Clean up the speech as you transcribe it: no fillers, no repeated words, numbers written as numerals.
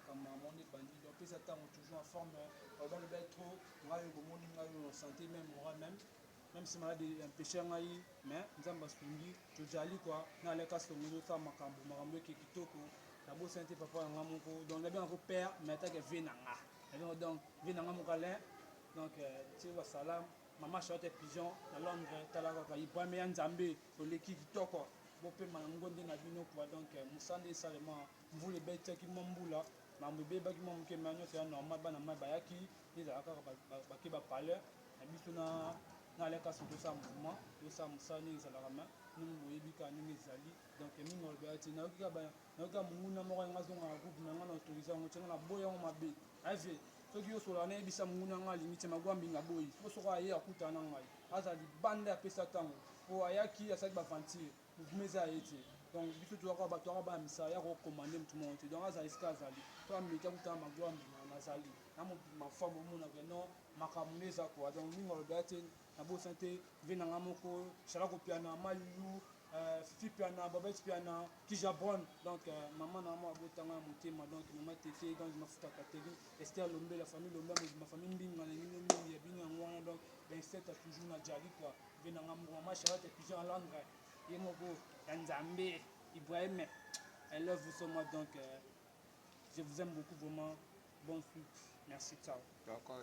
Makambo yango nde ebandi. Donc pesa ntango, toujours en forme. Baloba trop ngai oyo bomoni ngai oyo, santé même, moral même, même si malade empêche ngai, mais Nzambe asungi, tozali quoi. Na aleka songo, ezosala makambo, makambo eke kitoko. Nabosani te papa na nga moko, donc nabengako père, mais atake ve na nga nabengo, donc ve na nga moko Alain. Donc tie basalam, mama Charlotte Pigeon na Londres. Tala kaka Ibrahim ya Nzambe, oleki kitoko, bopema yango nde na bino quoi. Donc mosala nde esalema. Mvula ebetiaki mwa mbula, makambo ebebaki mwa moke, ma nyonso ya normal. Bana mai bayaki nde ezala kaka bake bapalais na biso na aleka so, tosala mouvement, tosala mosala ndenge ezalaka. Ma ndenge boyebi kaka ndenge ezali. Donc mingi alobaka ti nayoki kaka monguna moko yanga azonga na groupe na nga na autorise yango tianga na boya yango mabe ave. Soki osola, nayebisa monguna nga alingi te magwa mbinga boyi po soko aye akutana na ngai, aza libanda, apesa ntango po ayaki asalaki baventure, mouvement eza ye te. Donc biso tozaka bato aka bana misala ya kokomande motu moko te. Donc azala esika azali to ameki akutana magwa mbinga, nazali na mafambo omonaka non, makambo nde eza quoi. Donc mingi alobaka te, nabosani te ve na nga moko Shala Kopiana, Mayulu, Fifi Piana, Babette Piana, Kijabron. Donc mama na mama abotanga ya motema, donc mama Tete, donc Mafuta Catherine, Esther Lombe, la famille Lombe, ma famille Mbinga na bino mingi ya bino yango wana. Donc 27 a toujours na jali quoi. Ve na nga moko mama Charlotte Pigeon à Londres, ye moko ya Nzambe Ibrahim, I love you so much. Donc je vous aime beaucoup vraiment. Bonne suite, merci, ciao. D'accord.